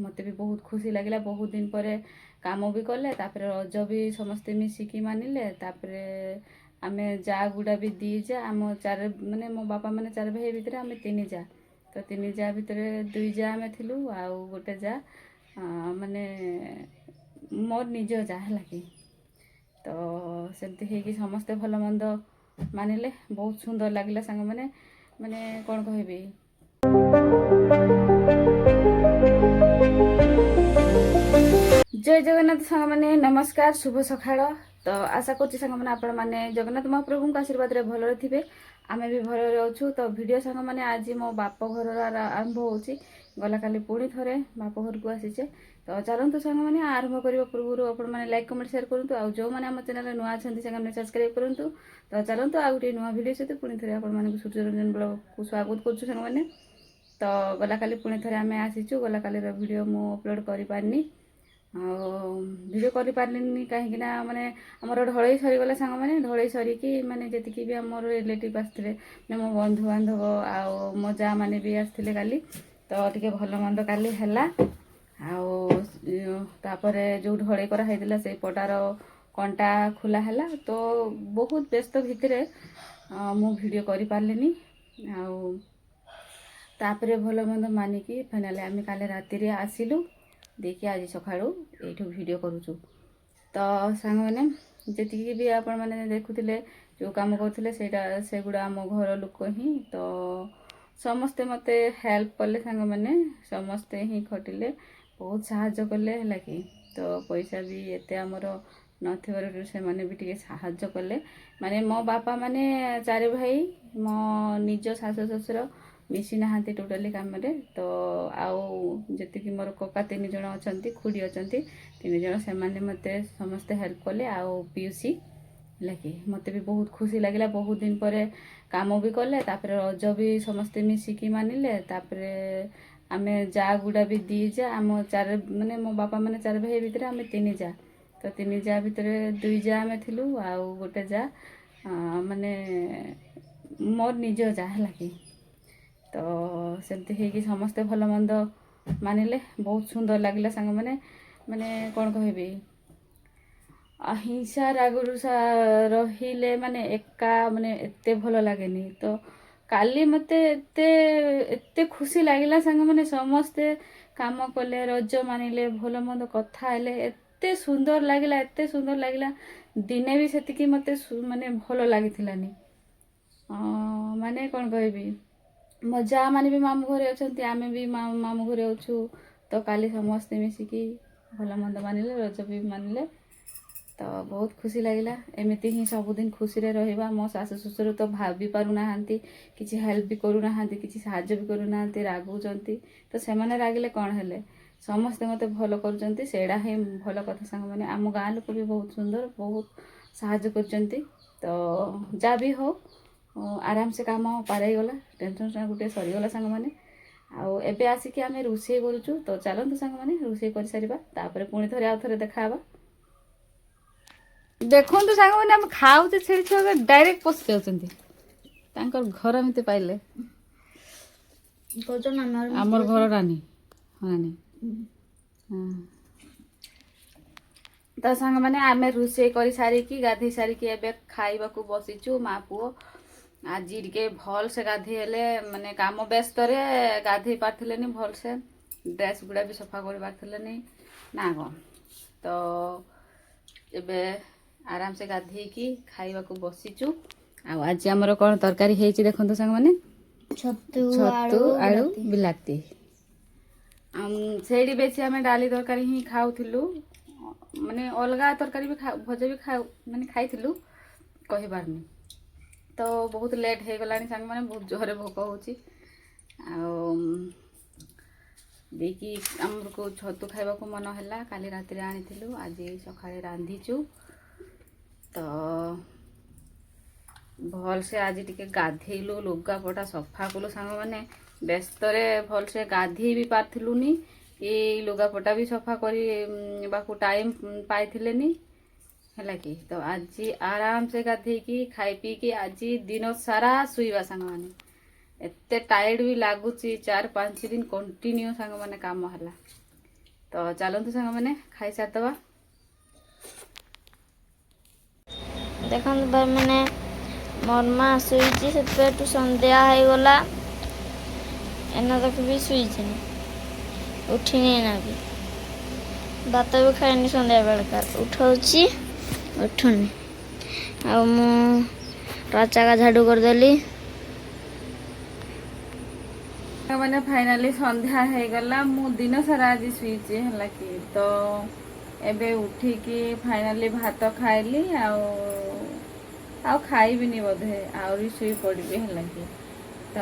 ମୋତେ ବି ବହୁତ ଖୁସି ଲାଗିଲା। ବହୁତ ଦିନ ପରେ କାମ ବି କଲେ, ତାପରେ ରଜ ବି ସମସ୍ତେ ମିଶିକି ମାନିଲେ। ତାପରେ ଆମେ ଯା ଗୁଡ଼ା ବି ଦି ଯା, ଆମ ଚାରି ମାନେ ମୋ ବାପା ମାନେ ଚାରି ଭାଇ ଭିତରେ ଆମେ ତିନି ଯା। ତ ତିନି ଯା ଭିତରେ ଦୁଇ ଯା ଆମେ ଥିଲୁ ଆଉ ଗୋଟେ ଯା ମାନେ ମୋର ନିଜ ଯା, ହେଲା କି। ତ ସେମିତି ହେଇକି ସମସ୍ତେ ଭଲ ମନ୍ଦ ମାନିଲେ, ବହୁତ ସୁନ୍ଦର ଲାଗିଲା ସାଙ୍ଗମାନେ। ମାନେ କ'ଣ କହିବି? ଜୟ ଜଗନ୍ନାଥ ସାଙ୍ଗମାନେ, ନମସ୍କାର, ଶୁଭ ସକାଳ। ତ ଆଶା କରୁଛି ସାଙ୍ଗମାନେ, ଆପଣମାନେ ଜଗନ୍ନାଥ ମହାପ୍ରଭୁଙ୍କ ଆଶୀର୍ବାଦରେ ଭଲରେ ଥିବେ। ଆମେ ବି ଭଲରେ ଅଛୁ। ତ ଭିଡ଼ିଓ ସାଙ୍ଗମାନେ, ଆଜି ମୋ ବାପ ଘରର ଆରମ୍ଭ ହେଉଛି। ଗଲାକାଲି ପୁଣି ଥରେ ବାପ ଘରକୁ ଆସିଛେ। ତ ଚାଲନ୍ତୁ ସାଙ୍ଗମାନେ, ଆରମ୍ଭ କରିବା ପୂର୍ବରୁ ଆପଣମାନେ ଲାଇକ୍, କମେଣ୍ଟ, ସେୟାର କରନ୍ତୁ। ଆଉ ଯେଉଁମାନେ ଆମ ଚ୍ୟାନେଲରେ ନୂଆ ଅଛନ୍ତି, ସେମାନେ ସବସ୍କ୍ରାଇବ୍ କରନ୍ତୁ। ତ ଚାଲନ୍ତୁ, ଆଉ ଗୋଟିଏ ନୂଆ ଭିଡ଼ିଓ ସହିତ ପୁଣି ଥରେ ଆପଣମାନଙ୍କୁ ସୂର୍ଯ୍ୟରଞ୍ଜନ ବ୍ଲଗକୁ ସ୍ୱାଗତ କରୁଛୁ ସାଙ୍ଗମାନେ। ତ ଗଲାକାଲି ପୁଣି ଥରେ ଆମେ ଆସିଛୁ। ଗଲାକାଲିର ଭିଡ଼ିଓ ମୁଁ ଅପଲୋଡ଼ କରିପାରିନି ଆଉ ଭିଡ଼ିଓ କରିପାରିଲିନି, କାହିଁକି ନା ମାନେ ଆମର ଢଳେଇ ସରିଗଲା ସାଙ୍ଗମାନେ। ଢଳେଇ ସରିକି ମାନେ ଯେତିକି ବି ଆମର ରିଲେଟିଭ୍ ଆସିଥିଲେ, ମାନେ ମୋ ବନ୍ଧୁବାନ୍ଧବ ଆଉ ମୋ ଯା ମାନେ ବି ଆସିଥିଲେ କାଲି। ତ ଟିକେ ଭଲ ମନ୍ଦ କାଲି ହେଲା। ଆଉ ତାପରେ ଯେଉଁ ଢଳେଇ କରାହେଇଥିଲା, ସେଇ ପଟାର କଣ୍ଟା ଖୋଲା ହେଲା। ତ ବହୁତ ବ୍ୟସ୍ତ ଭିତରେ ମୁଁ ଭିଡ଼ିଓ କରିପାରିଲିନି। ଆଉ ତାପରେ ଭଲ ମନ୍ଦ ମାନିକି ଫାଇନାଲି ଆମେ କାଲି ରାତିରେ ଆସିଲୁ ଦେଇକି ଆଜି ସକାଳୁ ଏଇଠୁ ଭିଡ଼ିଓ କରୁଛୁ। ତ ସାଙ୍ଗମାନେ, ଯେତିକି ବି ଆପଣମାନେ ଦେଖୁଥିଲେ, ଯେଉଁ କାମ କରୁଥିଲେ, ସେଇଟା ସେଗୁଡ଼ା ଆମ ଘର ଲୋକ ହିଁ। ତ ସମସ୍ତେ ମୋତେ ହେଲ୍ପ କଲେ ସାଙ୍ଗମାନେ, ସମସ୍ତେ ହିଁ ଖଟିଲେ, ବହୁତ ସାହାଯ୍ୟ କଲେ, ହେଲା କି। ତ ପଇସା ବି ଏତେ ଆମର ନଥିବାରୁ ସେମାନେ ବି ଟିକେ ସାହାଯ୍ୟ କଲେ। ମାନେ ମୋ ବାପା ମାନେ ଚାରି ଭାଇ, ମୋ ନିଜ ଶାଶୁ ଶ୍ୱଶୁର ମିଶି ନାହାନ୍ତି ଟୋଟାଲି କାମରେ। ତ ଆଉ ଯେତିକି ମୋର କକା ତିନି ଜଣ ଅଛନ୍ତି, ଖୁଡ଼ି ଅଛନ୍ତି ତିନି ଜଣ, ସେମାନେ ମୋତେ ସମସ୍ତେ ହେଲ୍ପ କଲେ ଆଉ ପିଉସୀ, ହେଲା କି। ମୋତେ ବି ବହୁତ ଖୁସି ଲାଗିଲା। ବହୁତ ଦିନ ପରେ କାମ ବି କଲେ, ତାପରେ ରଜ ବି ସମସ୍ତେ ମିଶିକି ମାନିଲେ। ତାପରେ ଆମେ ଯା ଗୁଡ଼ା ବି ଦି ଯା, ଆମ ଚାରି ମାନେ ମୋ ବାପା ମାନେ ଚାରି ଭାଇ ଭିତରେ ଆମେ ତିନି ଯା। ତ ତିନି ଯା ଭିତରେ ଦୁଇ ଯା ଆମେ ଥିଲୁ ଆଉ ଗୋଟେ ଯା ମାନେ ମୋର ନିଜ ଯା, ହେଲା କି। ତ ସେମିତି ହେଇକି ସମସ୍ତେ ଭଲ ମନ୍ଦ ମାନିଲେ, ବହୁତ ସୁନ୍ଦର ଲାଗିଲା ସାଙ୍ଗମାନେ। ମାନେ କ'ଣ କହିବି? ହିଂସା ରାଗରୁଷା ରହିଲେ ମାନେ ଏକା ମାନେ ଏତେ ଭଲ ଲାଗେନି। ତ କାଲି ମୋତେ ଏତେ ଏତେ ଖୁସି ଲାଗିଲା ସାଙ୍ଗମାନେ। ସମସ୍ତେ କାମ କଲେ, ରଜ ମାନିଲେ, ଭଲ ମନ୍ଦ କଥା ହେଲେ, ଏତେ ସୁନ୍ଦର ଲାଗିଲା, ଏତେ ସୁନ୍ଦର ଲାଗିଲା। ଦିନେ ବି ସେତିକି ମୋତେ ମାନେ ଭଲ ଲାଗିଥିଲାନି। ମାନେ କ'ଣ କହିବି? ମୋ ଯା ମାନେ ବି ମାମୁଁ ଘରେ ଅଛନ୍ତି, ଆମେ ବି ମାମୁଁ ଘରେ ଅଛୁ। ତ କାଲି ସମସ୍ତେ ମିଶିକି ଭଲ ମନ୍ଦ ମାନିଲେ, ରଜ ବି ମାନିଲେ, ତ ବହୁତ ଖୁସି ଲାଗିଲା। ଏମିତି ହିଁ ସବୁଦିନ ଖୁସିରେ ରହିବା। ମୋ ଶାଶୁ ଶ୍ୱଶୁର ତ ଭାବି ପାରୁନାହାନ୍ତି, କିଛି ହେଲ୍ପ ବି କରୁନାହାନ୍ତି, କିଛି ସାହାଯ୍ୟ ବି କରୁନାହାନ୍ତି, ରାଗୁଛନ୍ତି। ତ ସେମାନେ ରାଗିଲେ କ'ଣ ହେଲେ, ସମସ୍ତେ ମୋତେ ଭଲ କରୁଛନ୍ତି, ସେଇଟା ହିଁ ଭଲ କଥା ସାଙ୍ଗମାନେ। ଆମ ଗାଁ ଲୋକ ବି ବହୁତ ସୁନ୍ଦର, ବହୁତ ସାହାଯ୍ୟ କରୁଛନ୍ତି। ତ ଯାହା ବି ହଉ, ଆରାମସେ କାମ ପାରେଇଗଲା, ଟେନସନ୍ ଗୋଟେ ସରିଗଲା ସାଙ୍ଗମାନେ। ଆଉ ଏବେ ଆସିକି ଆମେ ରୋଷେଇ କରୁଛୁ। ତ ଚାଲନ୍ତୁ ସାଙ୍ଗମାନେ, ରୋଷେଇ କରିସାରିବା, ତାପରେ ପୁଣି ଥରେ ଆଉ ଥରେ ଦେଖା ହେବା। ଦେଖନ୍ତୁ ସାଙ୍ଗମାନେ, ଆମେ ଖାଉଛେ, ଛେଳି ଛୁଆ ଡାଇରେକ୍ଟ ପଶି ଯାଉଛନ୍ତି ତାଙ୍କର ଘର ଏମିତି ପାଇଲେ। ଆମର ଘର ରାନୀ, ହଁ ରାନୀ, ହଁ। ତ ସାଙ୍ଗମାନେ, ଆମେ ରୋଷେଇ କରି ସାରିକି, ଗାଧେଇ ସାରିକି ଏବେ ଖାଇବାକୁ ବସିଛୁ ମା ପୁଅ। ଆଜି ଟିକେ ଭଲସେ ଗାଧେଇ ହେଲେ, ମାନେ କାମ ବ୍ୟସ୍ତରେ ଗାଧେଇ ପାରିଥିଲେନି ଭଲସେ, ଡ୍ରେସ୍ ଗୁଡ଼ା ବି ସଫା କରିପାରିଥିଲେନି ନା କ'ଣ। ତ ଏବେ ଆରାମସେ ଗାଧେଇକି ଖାଇବାକୁ ବସିଛୁ। ଆଉ ଆଜି ଆମର କ'ଣ ତରକାରୀ ହେଇଛି ଦେଖନ୍ତୁ ସାଙ୍ଗମାନେ। ଛତୁ। ଛତୁ, ଆଳୁ, ବିଲାତି। ଆଉ ସେଇଠି ବେଶୀ ଆମେ ଡାଲି ତରକାରୀ ହିଁ ଖାଉଥିଲୁ। ମାନେ ଅଲଗା ତରକାରୀ ବି ଭଜା ବି ଖାଉ, ମାନେ ଖାଇଥିଲୁ, କହିପାରୁନି। ତ ବହୁତ ଲେଟ୍ ହେଇଗଲାଣି ସାଙ୍ଗମାନେ, ବହୁତ ଜୋରରେ ଭୋକ ହେଉଛି। ଆଉ ଦେଇକି ଆମକୁ ଛତୁ ଖାଇବାକୁ ମନ ହେଲା। କାଲି ରାତିରେ ଆଣିଥିଲୁ, ଆଜି ସକାଳେ ରାନ୍ଧିଛୁ। ତ ଭଲସେ ଆଜି ଟିକେ ଗାଧେଇଲୁ, ଲୁଗାପଟା ସଫା କଲୁ ସାଙ୍ଗମାନେ। ବ୍ୟସ୍ତରେ ଭଲସେ ଗାଧେଇ ବି ପାରିଥିଲୁନି କି ଲୁଗାପଟା ବି ସଫା କରିବାକୁ ଟାଇମ୍ ପାଇଥିଲେନି, ହେଲା କି। ତ ଆଜି ଆରାମସେ ଗାଧେଇକି, ଖାଇ ପିଇକି ଆଜି ଦିନ ସାରା ଶୋଇବା ସାଙ୍ଗମାନେ। ଏତେ ଟାୟାର୍ଡ ବି ଲାଗୁଛି, 4-5 ଦିନ କଣ୍ଟିନ୍ୟୁ ସାଙ୍ଗମାନେ କାମ ହେଲା। ତ ଚାଲନ୍ତୁ ସାଙ୍ଗମାନେ, ଖାଇସାରିଦେବା। ଦେଖନ୍ତୁ ଭାଇମାନେ, ମୋର ମା ଶୋଇଛି। ସେତେବେଳଠୁ ସନ୍ଧ୍ୟା ହେଇଗଲା, ଏନା ତକ ବି ଶୋଇଛି, ଉଠିନି ଏନା ବି। ଭାତ ବି ଖାଇନି ସନ୍ଧ୍ୟା ବେଳକା। ଉଠଉଛି, ଉଠୁନି। ଆଉ ମୁଁ ରାଚାକା ଝାଡ଼ୁ କରିଦେଲି। ମାନେ ଫାଇନାଲି ସନ୍ଧ୍ୟା ହେଇଗଲା। ମୁଁ ଦିନ ସାରା ଆଜି ଶୋଇଛି, ହେଲା କି। ତ ଏବେ ଉଠିକି ଫାଇନାଲି ଭାତ ଖାଇଲି। ଆଉ ଖାଇବିନି ବୋଧେ, ଆହୁରି ଶୋଇ ପଡ଼ିବି, ହେଲା କି। ତ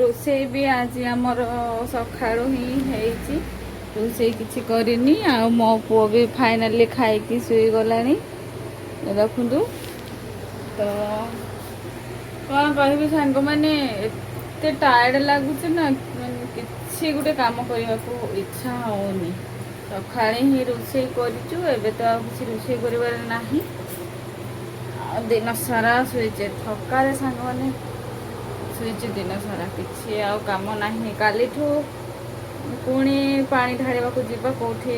ରୋଷେଇ ବି ଆଜି ଆମର ସକାଳୁ ହିଁ ହେଇଛି, ରୋଷେଇ କିଛି କରିନି। ଆଉ ମୋ ପୁଅ ବି ଫାଇନାଲି ଖାଇକି ଶୋଇଗଲାଣି, ଏ ଦେଖନ୍ତୁ। ତ କ'ଣ କହିବି ସାଙ୍ଗମାନେ, ଏତେ ଟାୟାର୍ଡ ଲାଗୁଛି ନା, ମାନେ କିଛି ଗୋଟେ କାମ କରିବାକୁ ଇଚ୍ଛା ହଉନି। ସକାଳେ ହିଁ ରୋଷେଇ କରିଛୁ, ଏବେ ତ ଆଉ କିଛି ରୋଷେଇ କରିବାର ନାହିଁ। ଆଉ ଦିନ ସାରା ଶୋଇଛେ, ଥକାରେ ସାଙ୍ଗମାନେ ଶୋଇଛି ଦିନ ସାରା, କିଛି ଆଉ କାମ ନାହିଁ। କାଲିଠୁ ପୁଣି ପାଣି ଢାଳିବାକୁ ଯିବା, କେଉଁଠି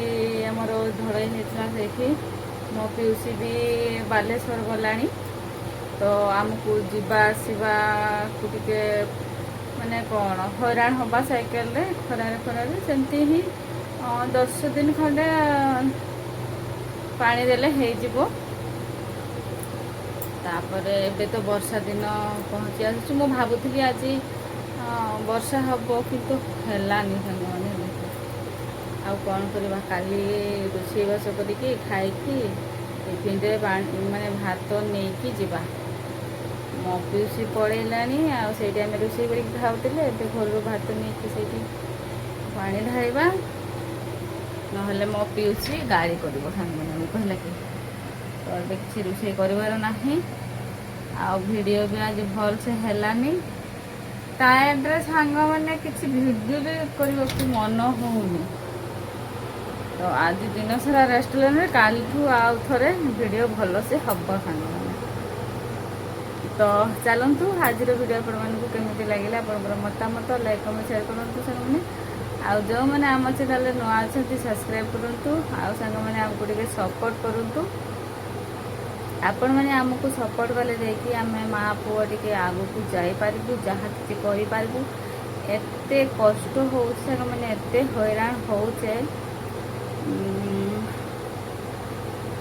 ଆମର ଢଳେଇ ହେଇଥିଲା ସେଇଠି। ମୋ ପିଉସୀ ବି ବାଲେଶ୍ୱର ଗଲାଣି, ତ ଆମକୁ ଯିବା ଆସିବାକୁ ଟିକେ ମାନେ କ'ଣ ହଇରାଣ ହବା ସାଇକେଲରେ ଖରାରେ ଖରାରେ। ସେମିତି ହିଁ 10 ଦିନ ଖଣ୍ଡେ ପାଣି ଦେଲେ ହେଇଯିବ। ତାପରେ ଏବେ ତ ବର୍ଷା ଦିନ ପହଞ୍ଚି ଆସୁଛି। ମୁଁ ଭାବୁଥିଲି ଆଜି ବର୍ଷା ହବ, କିନ୍ତୁ ହେଲାନି ସାଙ୍ଗମାନେ, ହେଲା। ଆଉ କ'ଣ କରିବା? କାଲି ରୋଷେଇବାସ କରିକି ଖାଇକି ଟିଫିନରେ ପାଣି, ମାନେ ଭାତ ନେଇକି ଯିବା। ମୋ ପିଉସୀ ପଳେଇଲାଣି, ଆଉ ସେଇଠି ଆମେ ରୋଷେଇ କରିକି ଖାଉଥିଲେ। ଏବେ ଘରରୁ ଭାତ ନେଇକି ସେଇଠି ପାଣି ଢାଳିବା, ନହେଲେ ମୋ ପିଉସୀ ଗାଳି କରିବ ସାଙ୍ଗମାନଙ୍କୁ, କହିଲା କି। ତ ଏବେ କିଛି ରୋଷେଇ କରିବାର ନାହିଁ। ଆଉ ଭିଡ଼ିଓ ବି ଆଜି ଭଲସେ ହେଲାନି। ଟାୟାର୍ଡରେ ସାଙ୍ଗମାନେ କିଛି ଭିଡ଼ିଓ ବି କରିବାକୁ ମନ ହଉନି। ତ ଆଜି ଦିନ ସାରା ରେଷ୍ଟ ନେଲେ, କାଲିଠୁ ଆଉ ଥରେ ଭିଡ଼ିଓ ଭଲସେ ହବ ସାଙ୍ଗମାନେ। ତ ଚାଲନ୍ତୁ, ଆଜିର ଭିଡ଼ିଓ ଆପଣମାନଙ୍କୁ କେମିତି ଲାଗିଲା, ଆପଣଙ୍କର ମତାମତ ଲାଇକ୍, କମେଣ୍ଟ, ସେୟାର କରନ୍ତୁ ସାଙ୍ଗମାନେ। ଆଉ ଯେଉଁମାନେ ଆମ ଚ୍ୟାନେଲରେ ନୂଆ ଅଛନ୍ତି, ସବସ୍କ୍ରାଇବ୍ କରନ୍ତୁ। ଆଉ ସାଙ୍ଗମାନେ, ଆମକୁ ଟିକେ ସପୋର୍ଟ କରନ୍ତୁ। ଆପଣମାନେ ଆମକୁ ସପୋର୍ଟ କଲେ ଯାଇକି ଆମେ ମା ପୁଅ ଟିକେ ଆଗକୁ ଯାଇପାରିବୁ, ଯାହା କିଛି କରିପାରିବୁ। ଏତେ କଷ୍ଟ ହେଉଛି ସାଙ୍ଗମାନେ, ଏତେ ହଇରାଣ ହେଉଛେ,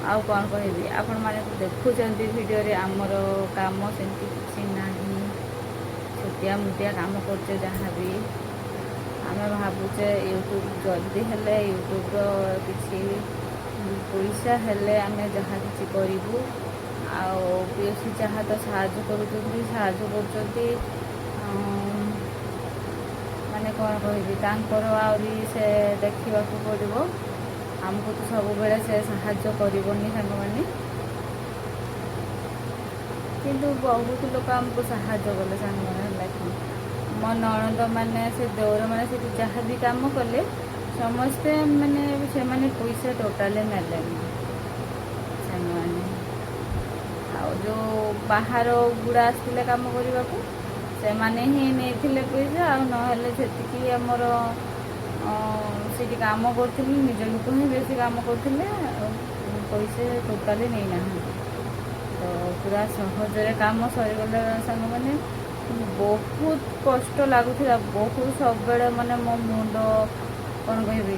ଆଉ କ'ଣ କହିବି? ଆପଣମାନେ ତ ଦେଖୁଛନ୍ତି ଭିଡ଼ିଓରେ, ଆମର କାମ ସେମିତି କିଛି ନାହିଁ, ଛୋଟିଆ ମୋଟିଆ କାମ କରୁଛେ ଯାହା ବି। ଆମେ ଭାବୁଛେ ୟୁଟ୍ୟୁବ୍ ଜଲ୍ଦି ହେଲେ, ୟୁଟ୍ୟୁବ୍ର କିଛି ପଇସା ହେଲେ ଆମେ ଯାହା କିଛି କରିବୁ। ଆଉ ପିଉସୀ ଯାହା ତ ସାହାଯ୍ୟ କରୁଛନ୍ତି, ସାହାଯ୍ୟ କରୁଛନ୍ତି। ମାନେ କ'ଣ କହିବି, ତାଙ୍କର ଆହୁରି ସେ ଦେଖିବାକୁ ପଡ଼ିବ। ଆମକୁ ତ ସବୁବେଳେ ସେ ସାହାଯ୍ୟ କରିବନି ସାଙ୍ଗମାନେ, କିନ୍ତୁ ବହୁତ ଲୋକ ଆମକୁ ସାହାଯ୍ୟ କଲେ ସାଙ୍ଗମାନେ, ହେଲା କି। ମୋ ନଣନ୍ଦ ମାନେ, ସେ ଦେଉର ମାନେ, ସେଠି ଯାହା ବି କାମ କଲେ ସମସ୍ତେ, ମାନେ ସେମାନେ ପଇସା ଟୋଟାଲି ନେଲେନି ସାଙ୍ଗମାନେ। ଆଉ ଯେଉଁ ବାହାର ଗୁଡ଼ା ଆସିଥିଲେ କାମ କରିବାକୁ, ସେମାନେ ହିଁ ନେଇଥିଲେ ପଇସା। ଆଉ ନହେଲେ ସେତିକି ଆମର ସେଇଠି କାମ କରୁଥିଲେ, ନିଜ ଲୋକ ହିଁ ବେଶୀ କାମ କରୁଥିଲେ, ଆଉ ପଇସା ଟୋଟାଲି ନେଇନାହାନ୍ତି। ତ ପୁରା ସହଜରେ କାମ ସରିଗଲା ସାଙ୍ଗମାନେ। ବହୁତ କଷ୍ଟ ଲାଗୁଥିଲା, ବହୁତ। ସବୁବେଳେ ମାନେ ମୋ ମୁଣ୍ଡ, କ'ଣ କହିବି,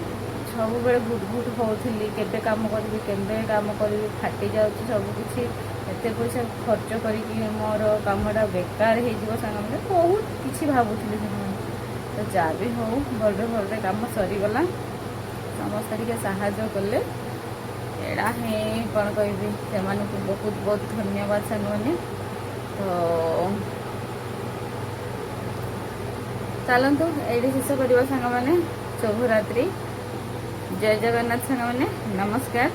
ସବୁବେଳେ ଘୁଟ ଘୁଟ ହେଉଥିଲି, କେବେ କାମ କରିବି, କେବେ କାମ କରିବି, ଫାଟି ଯାଉଛି ସବୁ କିଛି, ଏତେ ପଇସା ଖର୍ଚ୍ଚ କରିକି ମୋର କାମଟା ବେକାର ହେଇଯିବ ସାଙ୍ଗମାନେ, ବହୁତ କିଛି ଭାବୁଥିଲି ସାଙ୍ଗମାନେ। ତ ଯାହା ବି ହଉ, ଭଲରେ ଭଲରେ କାମ ସରିଗଲା। ସମସ୍ତେ ଟିକେ ସାହାଯ୍ୟ କଲେ, ଏଇଟା ହିଁ କ'ଣ କହିବି, ସେମାନଙ୍କୁ ବହୁତ ବହୁତ ଧନ୍ୟବାଦ ସାଙ୍ଗମାନେ। ତ ଚାଲନ୍ତୁ, ଏଇଠି ଶେଷ କରିବା ସାଙ୍ଗମାନେ। ଶୁଭରାତ୍ରି, ଜୟ ଜଗନ୍ନାଥ ସାଙ୍ଗମାନେ, ନମସ୍କାର।